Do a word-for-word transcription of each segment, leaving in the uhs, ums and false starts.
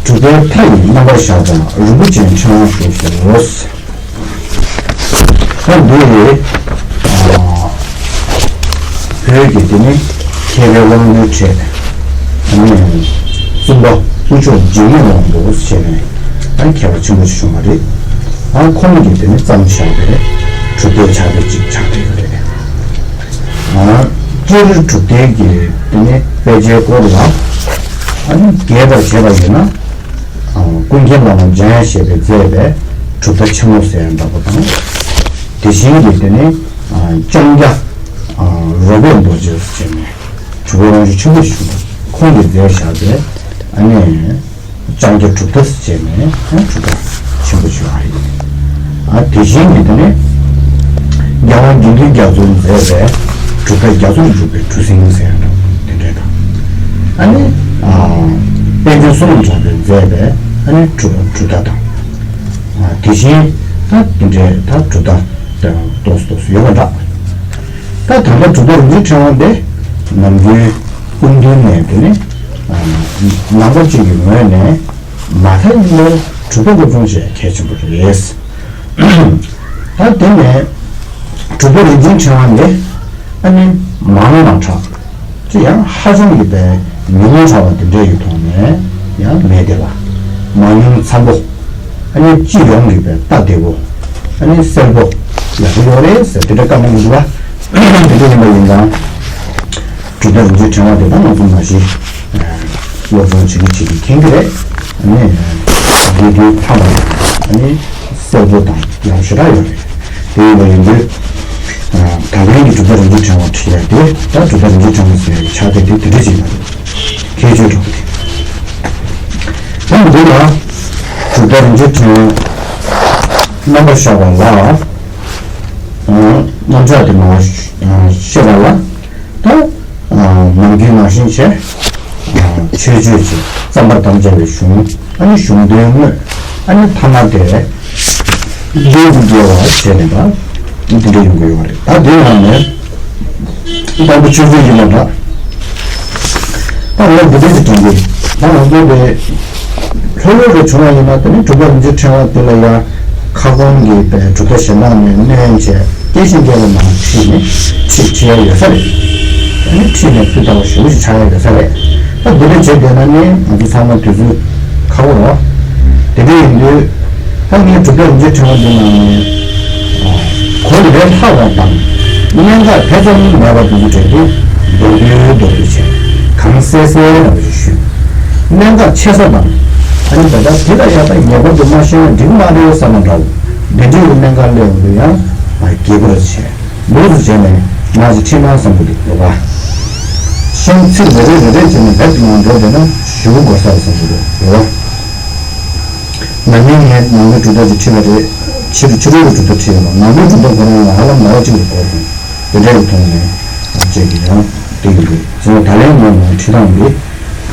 གྲུབ་པའི་མཐའ་ཡི་རྣམ་པར་བཞག་པ་རིན་པོ་ཆེའི་ཕྲེང་བ་བཞུགས་སོ། ད་འདི་ཡི་བོད་ཀྱི་དེ་ནི་མཁས་པའི་དབང་པོའི་གྲས་ཨ་ནི་བཙུན་པ་དབུ་ཕྱུག་འཇིགས་མེད་དབང་པོ་ཞེས་ནས་ཨ་ནི་མཁས་པ་ཆེན་པོ་ཞིག་བྱུང་བ་རེད། ཨ་ཁོང་གིས་དེ་ནི་བརྩམས་བཞག་པའི་གྲུབ་མཐའི་ཕྱག་དཔེ་ཅིག་ཆགས་བསྡད་ཡོད་རེད། ཨ་སྤྱིར་གྲུབ་མཐའི་གི་དེ་ནི་དཔེ་ཆའི་སྐོར་ལ་ཨ་ནི་རྒྱས་པར་བྱས་པ་ཡིན་ན། ཀུན་མཁྱེན་བླ་མ་འཇམ་དབྱངས་བཞད་པས་མཛད་པའི་གྲུབ་མཐའ་ཆེན་མོ་ཟེར་ཡ་འདྲ་པོ་དང་། དེ་བཞིན་གྱི་དེ་ནི་ལྕང་སྐྱ་རོལ་པའི་རྡོ་རྗེ་ཟེར་ནས་གྲུབ་པའི་དབང་ཕྱུག་ཆེན་པོ་ཞིག་ཁོང་གིས་མཛད་བཞག་པའི་ཨ་ནི་ལྕང་སྐྱ་གྲུབ་མཐའ་ཟེར་ནས་གྲུབ་མཐའ་ཆེན་པོ་ཞིག་ཨ་ཡིན། ཨ་དེ་བཞིན་གྱི་དེ་ནི་རྒྱལ་དབང་དགེ་འདུན་རྒྱ་མཚོས་མཛད་པའི་གྲུབ་མཐའ་རྒྱ་མཚོར་འཇུག་པའི་གྲུ་གཟིངས་ཟེར་ཡ་འདྲ་པོ་དེ་འདྲ་དང་། ཨ་ནི། ཨ་དཔལ་ལྡན་བསོད་ནམས་གྲགས་པས་མཛད་པའི་ཨ་ནི་གྲུབ་གྲུབ་མཐའ་དང་། ཨ་དེ་བཞིན་ད་དེ་འདྲའི་ད་གྲུབ་མཐའ་དང་ཏོག་ཙམ་ཏོག་ཙམ་ཡོད་པ་འདྲ། ད་ད་ལྟ་གྲུབ་མཐའ་རིན་ཆེན་ཕྲེང་བ་འདི་ནམ་རྒྱུན་སྐུ་མདུན་ནས་དེ་ནི་ཨ་ནང་པ་གཅིག་གི་ངོས་ནས་མ་མཐའ་ཡིན་པར་གྲུབ་མཐའ་སློབ་སྦྱོང་བྱེད་ཡ་གལ་ཆེན་པོ་རེད། ད་དེ་ནས་གྲུབ་མཐའ་རིན་ཆེན་ཕྲེང་བ་འདི་ཨ་ནི་མང་ན་མ་དྲག་ཅི་ཡང་ཧ་ཅང་གི་པའི་ཉུང་དྲགས་པ་དེ་འདྲ་ཡི་ཐོག་ནས་ཡང་མེད་དེ་ལ་མང་ཉུང་འཚམ་པོ། ཨ་ནི་སྤྱི་ཡོངས་ཀྱི་པའི་ལྟ་བདེ་བོ། ཨ་ནི་གསལ་པོ་ཡག་པོ་ཡོད་རེད་ཟེར་དེ་འདྲ་བཀའ་གནང་གི་འདུག་བ། དེ་འདྲ་ཡིན་པ་ཡིན་ཙང་གྲུབ་མཐའ་རིན་ཆེན་ཕྲེང་བ་དེ་དག་ང་ཚོ་མ་གཞི་སློབ་སྦྱོང་བྱེད་ཀྱི་བྱེད་ཀྱི་མཁྱེན་གྱི་རེད། ཨ་ནི་དེ་དུས་ཐ་མ་ཨ་ནི་གསལ་པོ་དང་ཡག་ཞེ་དྲག་ཡོད་རེད། དེ་ཡིན་པ་ཡིན་དུས། ད་ལན་གྱི་གྲུབ་མཐའ་རིན་ཆེན་ཕྲེང་བ་ཁྲིད་ཡ་དེ་ད་གྲུབ་མཐའ་རིན་ཆེན་ཕྲེང་བ་ཟེར་བའི་ཕྱག་དེབ་དེ་དེ་འདྲ་ཞིག་ཡིན་པ་རེད། ཁྱད་ཆོས་འགྲོ་གི་རེད། ད་འདི་ལ་གྲུབ་མཐའ་རིན་ཆེན་ཕྲེང་བ་རྣམ་པར་བཞག་པ་ལ་རྣམ་གཞག་དེ་མ་བཤད་པ་ལ། ད་ནམ་རྒྱུན་ནང་བཞིན་བྱས། ཆོས་སྤྱོད་ཅིག་རྩོམ་པར་དམ་བཅའ་བའི་གཞུང་། ཨ་ནི་གཞུང་དོན་དངོས། ཨ་ནི་ཐ་མ་དེ་ལུས་ཀྱི་དགེ་བ་བྱས་ནས་ད་འདི་འདྲ་ཡོང་གི་ཡོད་རེད། ད་འདི་ནང་ནས་དང་པོ་ཆོས་སྤྱོད་ཡིན་པ་འདྲ། ད་ང་འདི་འདྲ་ཞིག་དྲན་གྱི། ད་ང་ཚོ་དེ་ལྷོད་ལྷོད་རེ་བྱུང་བ་ཡིན་ན་དེ་ནི་གྲུབ་མཐའ་རིན་ཆེན་ཕྲེང་བ་དེ་ལ་ཡང་། ཁ་སྐོང་གི་པའི་གྲུབ་མཐའ་གཞན་དག་ནས་བསྣན་བྱས་སྐྱེས་ཆེན་རྒྱལ་པོ་ནང་ཁྲིད་ནས་ཁྲིད་ཁྲིད་ཡ་ཡོད་ས་རེད། ཨ་ནི་ཁྲིད་ནས་ཕུལ་ཐུབ་པ་ཞེ་པོ་ཞིག་ཆགས་ཡ་ཡོད་ས་རེད། ད་འདི་འདྲ་བྱས་བསྡད་ན་ནི་ང་ཚོ་ཚང་མ་དུས་ཚོད་ཁག་པོ་རེད། དེ་འདྲ་ཡིན་དུས་ད་ངས་གྲུབ་མཐའ་རིན་ཆེན་ཕྲེང་བ་འདི་ནང་ནས་གོ་ལས་ལྷག་པ་དང་གནད་འགག་དེ་ཙམ་མེད་པ་འདི་ཚོ་དྲན་དུས་མདོར་བསྡུས་མདོར་བསྡུས་བྱས་གང་གསལ་གསལ་འདྲ་པོ་ཞིག་ཞུས། གནད་འགག་ཆེ་ས་དང་། ཨ་ནི་ད་ལྟ་དེ་ལ་ཡང་ད་ངེས་པར་དུ་མ་ཤེས་ན་འགྲིག་མ་རེད་བསམ་པ་འདྲ་བོ། འདི་འདྲའི་གནད་འགག་སླེབས་ཡོང་དུས་ཡང་ང་སྐྱིད་པོ་རེ་བྱས། ལོགས་སུ་བྱས་ནས་མ་ཞིག་ཁྲིད་ན་བསམ་གྱི་འདུག་ཡོད་པ། གཞན་ཚིག་རེ་རེ་རེ་རེ་བྱས་ནས་རྦད་དེ་ངང་འགྲོ་བསྡད་ན་ཞེ་པོ་འགོར་ས་རེད་བསམ་གྱི་འདུག་ཡོད་པ། ནམ་ཡིན་ངས་ནང་པའི་གྲུབ་མཐའ་ཅིག་ཁྲིད་པ་རེད། ཕྱི་རུ་ཕྱི་རོལ་གྱི་གྲུབ་མཐའ་ཁྲིད་ཡོད་པ། ནང་པའི་གྲུབ་མཐའ་ཁོ་རང་ལ་ཧ་ལམ་ཟླ་བ་གཅིག་ལ་འགོར་སོང་། དེ་འདྲའི་ཐོག་ནས་བཅས་ཀྱི་ཡང་དེ་ཡིན་དུས་ཚེ་ད་ལན་ངས་ནང་ཁྲིད་སྟངས་འདི་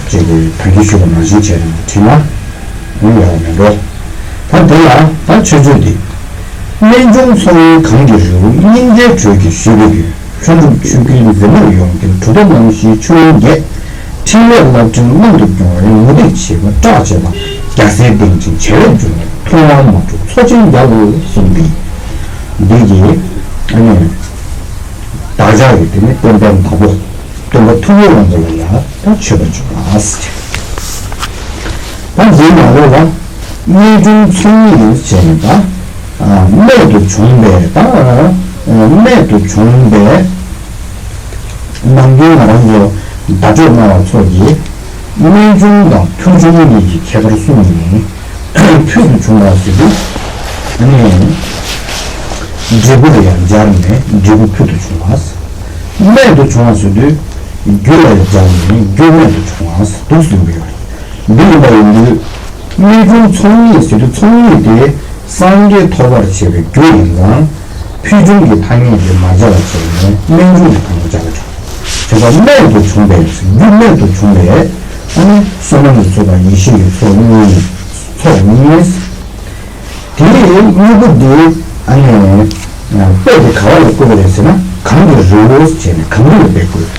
བཅས་ཀྱི་ད་གིན་ཞུས་པ་ནང་བཞིན་བྱས་ནས་ཁྲིད་ན་ཡང་ཡག་མེད་འགྲོ། ད་དེ་ལ་ད་མཆོད་བརྗོད་འདི། རྨད་བྱུང་ཚོགས་དབྱིངས་གངས་ཀྱི་རི་བོ། སྙིང་རྗེའི་དྲོད་ཀྱིས་བཞུས་པའི་རྒྱུད། ལྷུན་གྲུབ་ཆོས་སྐུའི་འཛིན་མ་ཡོངས་ཀྱི་གྲུབ་མཐའ་རྣམ་བཞིའི་ཆོས་དབྱིངས་རྒྱས། ཕྲིན་ལས་རླབས་ཕྲེང་རྣམ་དུ་སྐྱོང་བའི་མུ་སྟེགས་བྱིས་པ་སྐྲག་བྱེད་པ། རྒྱལ་སྲས་སྟེང་ཆེན་བྱེ་བས་འཇོམས་པའི་ཐུབ་དབང་མ་འཁྲུགས་མཚོ་ཆེན་རྒྱལ་པོ་གསུངས་ཏེ། འདི་ཡིས་ཨ་ནི་བདག་ཅག་གི་དེ་ནི་སྟོན་པའི་བདག་པོ་སྟོན་པ་ཐུབ་པའི་དབང་པོ་ལ་ཡང་ད་མཆོད་པ་འཇུག་པ་ཟེར། ད་འདིའི་ནང་ལོགས་ལ་རྨད་བྱུང་ཚོགས་གཉིས་ཡིན་ཟེར་ནས་ད། རྨད་དུ་བྱུང་བའི་ད། རྨད་དུ་བྱུང་བའི་ནམ་རྒྱུན་ང་རང་ཚོ་བརྡ་སྤྲོད་གནང་བ་ཚོ་ཡིས་རྨད་བྱུང་དང་ཕུལ་བྱུང་གཉིས་ཀྱི་ཁྱད་པར་གསུངས་ནས་ཕུལ་དུ་བྱུང་བ་ཟེར་དུས་ཨ་ནི་འབྲས་བུ་ལ་ཡང་སྦྱར་ནས་འབྲས་བུ་ཕུལ་དུ་བྱུང་བ། རྨད་དུ་བྱུང་བ་ཟེར་དུས་རྒྱུ་ལ་ཡང་སྦྱར་ནས་རྒྱུ་རྨད་དུ་བྱུང་བ་འདུག་ཟེར་གྱི་ཡོད་རེད། འདི་ཡིན་པ་ཡིན་དུས། རྨད་བྱུང་ཚོགས་གཉིས་ཟེར་དུས་ཚོགས་གཉིས་དེ་སངས་རྒྱས་ཐོབ་པར་བྱེད་པའི་རྒྱུ་ཡིན་ཙང་། ཕུལ་བྱུང་གི་ཐ་སྙད་དེ་མ་སྦྱར་བ་བྱས་ནས་རྨད་བྱུང་གི་ཐ་སྙད་སྦྱར་བ་འདྲ། བྱས་པ་རྨད་དུ་བྱུང་བའི་རྒྱུ་རྨད་དུ་བྱུང་བའི་ཨ་ནི་བསོད་ནམས་ཀྱི་ཚོགས་དང་ཡེ་ཤེས་ཀྱི་ཚོགས་གཉིས་ཚོགས་གཉིས། དེའི་དངོས་པོ་འདི་ཨ་ནི་དཔེ་དེ་ག་བ་ལ་བཀོད་པ་རེད་ཟེར་ན་གངས་ཀྱི་རི་བོ་ཟེར་ནས་གངས་རི་ལ་དཔེ་བཀོད།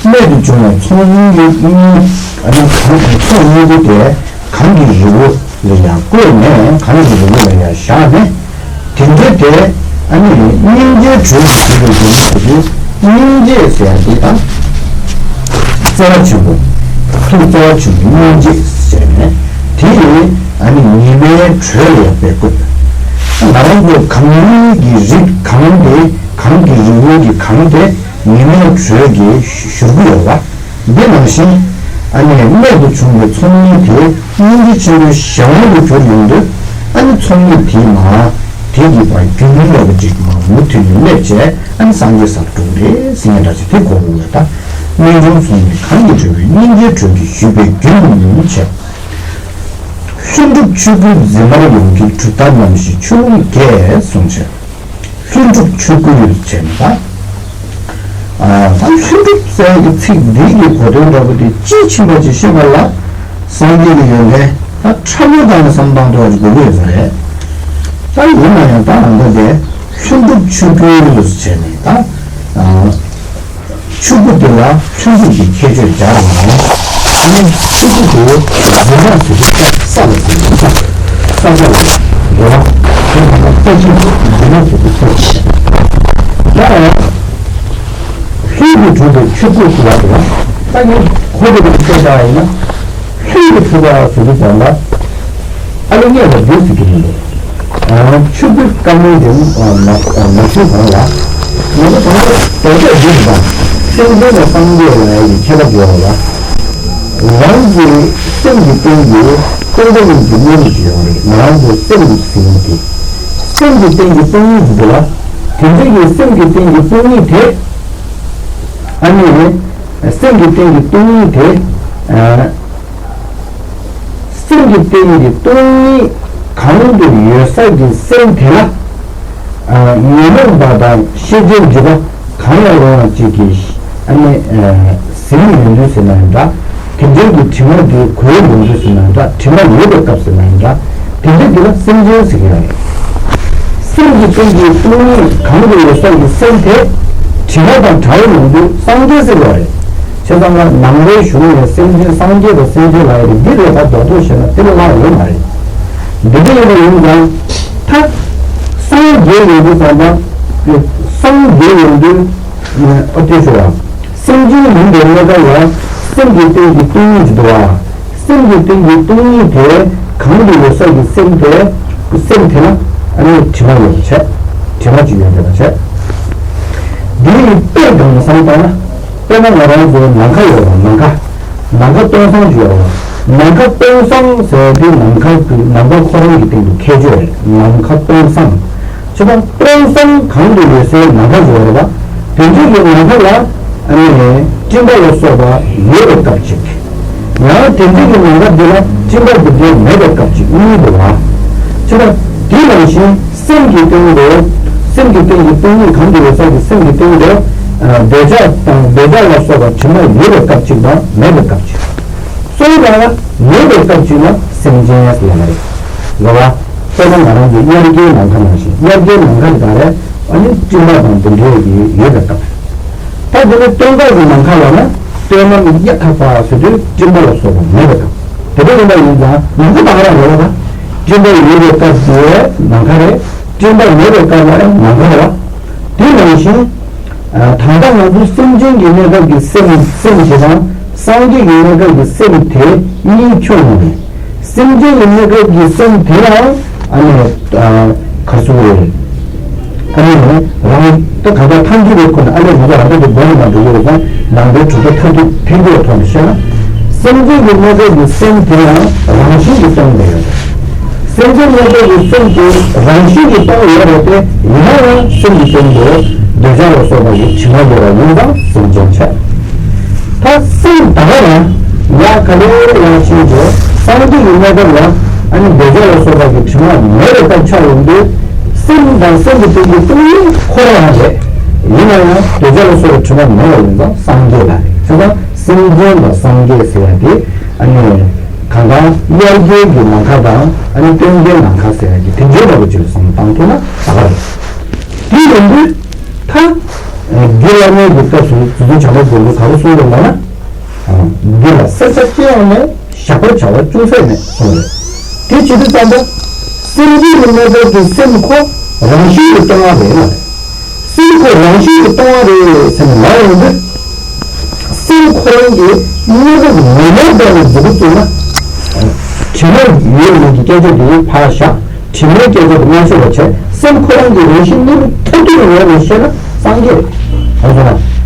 རྨད་དུ་བྱུང་བའི་ཚོགས་གཉིས་ཀྱི་གཉིས་ཨ་ནི་གངས་ཀྱི་ཚོགས་གཉིས་པོ་དེ་ གང་གི་རི་བོ་ལ་ཡང་བཀོད་ནས། གང་གི་རི་བོ་ལ་ཡང་བཞག་ནས། དེ་འདྲ་དེ་ཨ་ནི་སྙིང་རྗེའི་དྲོད་ཀྱིས་ཞུ་བའི་རྒྱུ་མཚན་དེ། སྙིང་རྗེ་ཟེར་ཡ་དེ་དང་། བརྩེ་བ་ཆེན་པོ། ཐུགས་བརྩེ་བ་ཆེན་པོ་སྙིང་རྗེ་ཟེར་ནས། དེ་ཡིས་ཨ་ནི་ཉི་མའི་དྲོད་ལ་ཡང་དཔེ་བཀོད། ང་རང་ཚོ་གངས་རིའི་གི་རི་གངས་དེ། གངས་ཀྱི་རི་བོའི་གི་གངས་དེ་ཉི་མའི་དྲོད་ཀྱིས་བཞུར་གྱི་ཡོད་པ། འདི་ནང་བཞིན། ཨ་ནི་རྨད་དུ་བྱུང་བའི་ཚོགས་གཉིས་དེ་སྙིང་རྗེ་ཆེན་པོའི་གཞན་དབང་དུ་གྱུར་ཡོང་དུས། ཨ་ནི་ཚོགས་གཉིས་དེ་མ། དེ་གི་བར་རྒྱུན་མི་འདྲ་བ་ཅིག་མ་མུ་མཐུད་ནས་སླེབས་བྱས། ཨ་ནི་སངས་རྒྱས་སར་འགྲོ་གི་རེད་ཟེར་མཁན་འདྲ་ཅིག་དེ་གོ་དགོས་ཡོད་ད། རྨད་བྱུང་ཚོགས་གཉིས་གངས་ཀྱི་རི་བོའི། སྙིང་རྗེའི་དྲོད་ཀྱིས་བཞུས་པའི་རྒྱུན་བྱས། ལྷུན་གྲུབ་ཆོས་སྐུའི་འཛིན་པར་ཡོངས་དཀྲིས། གྲུབ་མཐའ་རྣམ་བཞི་ཆུ་བོ་བརྒྱད་གསུངས་བྱས། ལྷུན་གྲུབ་ཆོས་སྐུ་ཡོད་ཅེས་ན། ད་ལྷུན་གྲུབ་ཟེར་གྱི་ཚིག་འདི་གི་གོ་དོན་འདྲ་པོ་དེ་དཔྱིས་ཕྱིན་པ་ཅིག་ཤེས་པ་ལ། སངས་རྒྱས་ཀྱི་ཡོན་ཏན་ད་ཕྲ་མོ་དང་བསམ་སྟངས་ཐོག་ཅིག་དགོས་ཀྱི་ཡོད་ས་རེད། ད་ཡིན་ན་ཡང་ད་ང་ཚོ་དེ་ལྷུན་གྲུབ་ཆོས་སྐུ་ཡོད་ཅེས་ནས་ད། ཆུ་བོ་དེ་ལ་ལྷུན་གྲུབ་ཀྱི་ཁྱད་ཆོས་སྦྱར་བ་ནི། ཨ་ནི་ཆུ་བོ་དེ་འདི་ན་ཟེར་དུས་ས་ལ་ཟེར་དུས་ས་ས་ཆ་ལ་རེད་བ། དེ་ལ་ས་ཆུ་འདི་ན་ཟེར་དུས་ས་ཆ། ད་ལྷུན་གྱིས་གྲུབ་པའི་ཆོས་སྐུ་ཟེར་བ་དེ་ལ། ད་ངས་གོ་བདེ་པོ་བཤད་པ་ཡིན་ན། ལྷུན་གྱིས་གྲུབ་པ་ཟེར་དུས་ཙམ་ལ། ཨ་ལོ་ངས་ལ་འདི་ཟེར་གྱི་ཡིན། ཆུ་བོའི་དཀར་མོ་འདི་མ་མ་ཆུའི་གང་ལ། ང་ཚོ་གང་ལ་རྡོ་རྗེ་འདི་དང་། སེམས་ཅན་དང་སངས་རྒྱས་ལ་ཡི་ཁྱད་པར་ཡོད་ལ། རང་གི་སེམས་ཀྱི་སྟེང་གི་སྟོང་པ་ཉིད་ཀྱི་དངོས་གྲུབ་ཅིག་ཡོད་རེད། ང་རང་ཚོ་སེམས་ཀྱི་ཟིན་གྱི། སེམས་ཀྱི་སྟེང་གི་སྟོང་ཉིད་ཀྱི་འདུག་ལ། དེ་འདྲ་གི་སེམས་ཀྱི་སྟེང་གི་སྟོང་ཉིད་དེ། ཨ་ནི། སེམས་ཀྱི་སྟེང་གི་སྟོང་ཉིད་དེ། སེམས་ཀྱི་སྟེང་གི་སྟོང་ཉིད་གང་དུ་ཡོད་ས་ཀྱི་སེམས་དེ་ལ། ཉོན་མོངས་པ་དང་ཤེས་བྱའི་འཇིགས་པ་གང་ཡང་རུང་བ་ཅིག་གིས་ཨ་ནི་ཟིན་ཡོང་དུས་ཟེར་ན་ཡང་འདྲ། དེ་འདྲའི་གི་དྲི་མ་དེ་གོས་ཡོང་དུས་ཟེར་ན་འདྲ། དྲི་མ་ཡོད་པའི་སྐབས་ཟེར་ན་ཡང་འདྲ། དེ་འདྲའི་དེ་ལ་སེམས་ཅན་ཟེར་གྱི་ཡོད་རེད། སེམས་ཀྱི་སྟེང་གི་སྟོང་ཉིད་གང་དུ་ཡོད་ས་ཀྱི་སེམས་དེ་དྲི་མ་དང་བྲལ་ཡོང་དུས་སངས་རྒྱས་ཟེར་གྱི་ཡོད་རེད། བྱས་ཙང་ང་ནང་པའི་གཞུང་ནས་སེམས་ཅན་སངས་རྒྱས་དང་སེམས་ཅན་ལ་ཡོད་རེད། འདི་རེད་ད་རྡོག་རྡོག་བཤད་ན་དེ་ལས་ལྷག་ཡོད་མ་རེད། འདི་འདྲ་ཡིན་པ་ཡིན་ཙང་། ད་སངས་རྒྱས་ཡོང་དུས་ཙམ་པ། སངས་རྒྱས་ཡོང་དུས། ཨ་དེ་ཞུ་བ། སེམས་ཅན་ཡིན་པའི་གནས་སྐབས་ལ་སེམས་ཀྱི་སྟེང་གི་སྟོང་ཉིད་ཅིག་འདུག་བ། སེམས་ཀྱི་སྟེང་གི་སྟོང་ཉིད་དེ་གང་དུ་ཡོད་ས་ཀྱི་སེམས་དེ། སེམས་དེ་ལ་ཨ་ནི་དྲི་མ་ཡོད་པ་བྱས། དྲི་མ་ཅིག་ཡོད་པ་བྱས། འདིའི་དཔེ་དང་བསམ་བཏང་ན། དཔེར་ན་ང་རང་ཚོ་ནམ་མཁའ་ཡོད་པ། ནམ་མཁའ། ནམ་མཁའ་སྟོང་སང་ཅིག་ཡོད་པ། ནམ་མཁའ་སྟོང་སང་ཟེར་དུས་ནམ་མཁའ་གི་ནམ་མཁའ་ཁོ་རང་གི་སྟེང་དུ་ཁྱད་ཆོས་རེད། ནམ་མཁའ་སྟོང་སང་། བྱས་ཙང་སྟོང་སང་གང་དུ་ཡོད་སའི་ནམ་མཁའ་ཡོད་རེད་པ། དེ་འདྲའི་གི་ནམ་མཁའ་ལ་ཨ་ནི་སྤྲིན་པ་ལ་སོགས་པ་ཡོད་པའི་སྐབས་ཅིག། ཡང་དེ་འདྲའི་གི་ནམ་མཁའ་འདི་ལ་སྤྲིན་པ་འདི་འདྲའི་མེད་པའི་སྐབས་ཅིག་གཉིས་འདུག་བ། བྱས་ཙང་དེ་ནང་བཞིན་སེམས་ཀྱི་སྟེང་དུ། སེམས་ཀྱི་སྟེང་གི་སྟོང་ཉིད་གང་དུ་ཡོད་ས་ཀྱི་སེམས་ཀྱི་སྟེང་དུ། འདོད་ཆགས་དང་འདོད་ཆགས་ལ་སོགས་པ་དྲི་མ་ཡོད་པའི་སྐབས་ཅིག་དང་མེད་པའི་སྐབས་ཅིག། གསུམ་པ་ལ་ཡོད་པའི་སྐབས་ཅིག་ལ་སེམས་ཅན་ཟེར་ཡ་མ་རེད། རེད་བ། དཔེར་ན་ང་རང་ཚོའི་དབྱར་ཁའི་ནམ་མཁའ་ནང་བཞིན། དབྱར་ཁའི་ནམ་མཁའ་དེ་ག་རེད། ཨ་ནི་སྤྲིན་པ་དང་དེ་འདྲའི་གི་ཡོད་པའི་སྐབས། ད་དེ་ནི་སྟོན་ཁ་གི་ནམ་མཁའ་ལ་ན་སྟོན་ནམ་ཡ་ཐག་པ་ཟེར་དུས་སྤྲིན་པ་ལ་སོགས་པ་མེད་པའི་སྐབས། དེ་འདྲ་ཡིན་པ་ཡིན་ཙང་ནམ་མཁའ་ད་ག་རང་རེད་བ། ད་སྤྲིན་པ་ཡོད་པའི་སྐབས་དེ་ནམ་མཁའ་རེད། སྤྲིན་པ་མེད་པའི་སྐབས་ལ་ཡང་ནམ་མཁའ་རེད་བ། དེ་ནང་བཞིན། ད་ལྟ་ང་ཚོ་སེམས་ཅན་གྱི་གནས་སྐབས་ཀྱི་སེམས་སེམས་དེ་དང་སངས་རྒྱས་ཀྱི་གནས་སྐབས་ཀྱི་སེམས་དེ་གཉིས་ཁྱོན་ནས་སེམས་ཅན་གྱི་གནས་སྐབས་ཀྱི་སེམས་དེ་ཡང་ཨ་ནི་ག་རེ་ཟེར་དགོས་རེད། ཨ་ནི་རང་ད་གང་ལྟར་ཐམས་ཅད་པའི་ཁོ་ན་ཨ་ནི་ང་ཚོ་ཨ་འདྲ་དེ་སྒོམ་ནང་འགྲོ་གི་རེད་ཙང་ནང་པའི་གྲུབ་མཐའ་ཐབས་ཀྱི་ཐེག་པའི་ཐོག་ནས་བཤད་ན། སེམས་ཅན་གྱི་གནས་སྐབས་ཀྱི་སེམས་དེ་ཡང་རང་བཞིན་གྱིས་སྟོང་པ་ཡོད་རེད། སེམས་ཅན་གནས་སྐབས་ཀྱི་སེམས་དེ་རང་བཞིན་གྱིས་སྟོང་ཡོད་རེད་དེ། ཡིན་ན་ཡང་སེམས་ཀྱི་སྟེང་དུ་འདོད་ཆགས་ལ་སོགས་པ་ཡི་དྲི་མ་ཡོད་པ་ཡིན་ཙང་སེམས་ཅན་བྱས། ད་སེམས་ད་ག་རང་ཡ་ག་ལེ་ཡང་ཕྱིན་ཏེ་སངས་རྒྱས་ཀྱི་གནས་སྐབས་ལ་ཨ་ནི་འདོད་ཆགས་ལ་སོགས་པ་ཡི་དྲི་མ་མེད་པའི་སྐབས་ཆགས་ཡོང་དུས། སེམས་དང་སེམས་ཀྱི་སྟེང་གི་སྟོང་ཉིད་ཁོ་རང་རེད། ཡིན་ན་ཡང་འདོད་ཆགས་ལ་སོགས་པའི་དྲི་མ་མེད་པ་ཡིན་ཙང་སངས་རྒྱས་ལ་རེད། བྱས་ཙང་སེམས་ཅན་དང་སངས་རྒྱས་ཟེར་ཡ་དེ་ཨ་ནི། གང་གང་དབྱར་ཁའི་གི་ནམ་མཁའ་དང་ཨ་ནི་སྟོན་ཁའི་ནམ་མཁའ་ཟེར་ཡ་གི་དེ་འདྲའི་འདྲ་པོ་ཅིག་ལ་བསམ་བློ་བཏང་ཐུབ་ན་ད་ག་རེད། དེ་ཡིན་དུས་ད་འདི་བླ་མའི་གི་སྐབས་སུ་རྗེ་བཙུན་བྱམས་པ་མགོན་པོས་ག་རེ་གསུངས་པ་ལབ་ན། འདི་ལ་བསྲེག་བྱ་ཅི་ཡང་མེད། བཞག་པར་བྱ་བ་ཅུང་ཟད་མེད་གསུངས་རེད། དེ་བྱེད་དུས་ཙམ་པ། སེམས་ཅན་གྱི་གནས་སྐབས་ཀྱི་སེམས་ཁོ་རང་བཞིན་གྱིས་སྟོང་བ་རེད་ལ། སེམས་ཁོ་རང་བཞིན་གྱིས་སྟོང་བ་རེད་ཟེར་ནས་ལབ་ཡོང་དུས། སེམས་ཁོ་རང་གི་གནས་སྐབས་ངོ་མའི་སྒང་ནས་མཛུབ་གུ་བཙུགས་ན། དྲི་མ་ཡོད་མེད་ཀྱི་སྐད་ཆ་དེ་ཕར་བཞག་དྲི་མའི་སྐད་ཆ་དེ་མ་ཤོད་པ་བྱས། སེམས་ཁོ་རང་གི་རང་བཞིན་གནས་ལུགས་མཐར་ཐུག་གི་ངོས་ནས་བཤད་ན་སངས་རྒྱས་རེད། ཧ་གོ་སོང་ང་།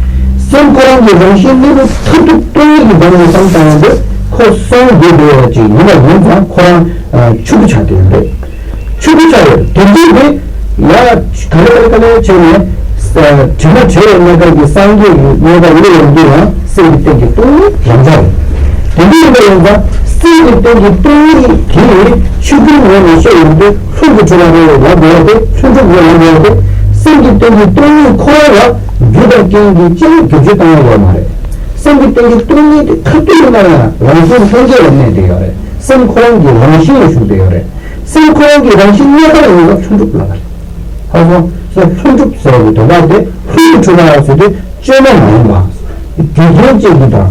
སེམས་ཁོ་རང་གི་རང་བཞིན་གནས་ལུགས་མཐར་ཐུག་སྟོང་ཉིད་ཀྱི་སྒང་ནས་བསམ་བཏང་ཡོང་དུས་ཁོ་སངས་རྒྱས་འགྲོ་བ་ཅིག་ཡིན་པ་ཡིན་ཙང་ཁོ་རང་ཆོས་སྐུ་ཆགས་བསྡད་ཡོད་རེད། ཆོས་སྐུ་ཆགས་ཡོད་དེ་འདྲ་དེ་ཡ་ག་ལེ་ག་ལེ་ག་ལེ་བྱས་ནས། དྲི་མ་བྲལ་བའི་གནས་སྐབས་ཀྱི་སངས་རྒྱས་ཀྱི་གནས་སྐབས་སླེབས་ཡོང་དུས་ཡང་སེམས་ཀྱི་སྟེང་གི་སྟོང་ཉིད་རང་འཇགས་རེད། དེ་འདྲ་ཡིན་པ་ཡིན་ཙང་སེམས་ཀྱི་སྟེང་གི་སྟོང་ཉིད་དེ་ཆོས་སྐུའི་ངོས་ནས་བཤད་ཡོང་དུས་ལྷུན་གྱིས་གྲུབ་པ་རེད་ལབ་དགོས་པ་དེ་ལྷུན་གྲུབ་རེད་ལབ་དགོས་པ་དེ། སེམས་ཀྱི་སྟེང་གི་སྟོང་ཉིད་ཁོ་རང་ལ་རྒྱུ་དང་རྐྱེན་གྱིས་ཅི་ཡང་བསྒྱུར་བཅོས་བཏང་ཡ་ཡོད་མ་རེད། སེམས་ཀྱི་སྟེང་གི་སྟོང་ཉིད་དེ་མཐར་ཐུག་ཡིན་ན་ཡང་རང་བཞིན་ལྷན་སྐྱེས་ལ་གནས་བསྡད་ཡོད་རེད། སེམས་ཁོ་རང་གི་རང་བཞིན་ལ་ཞུགས་བསྡད་ཡོད་རེད། སེམས་ཁོ་རང་གི་རང་བཞིན་གནས་སྟངས་ཡིན་ན་ལྷུན་གྲུབ་ལབ་པ་རེད། ཧ་གོ་སོང་། ལྷུན་གྲུབ་ཟེར་བའི་དོན་དག་དེ་ལྷུན་གྱིས་གྲུབ་པ་ཟེར་དུས་བཅོས་མ་མ་ཡིན་པ། རྒྱུ་རྐྱེན་གཅིག་གིས་དང་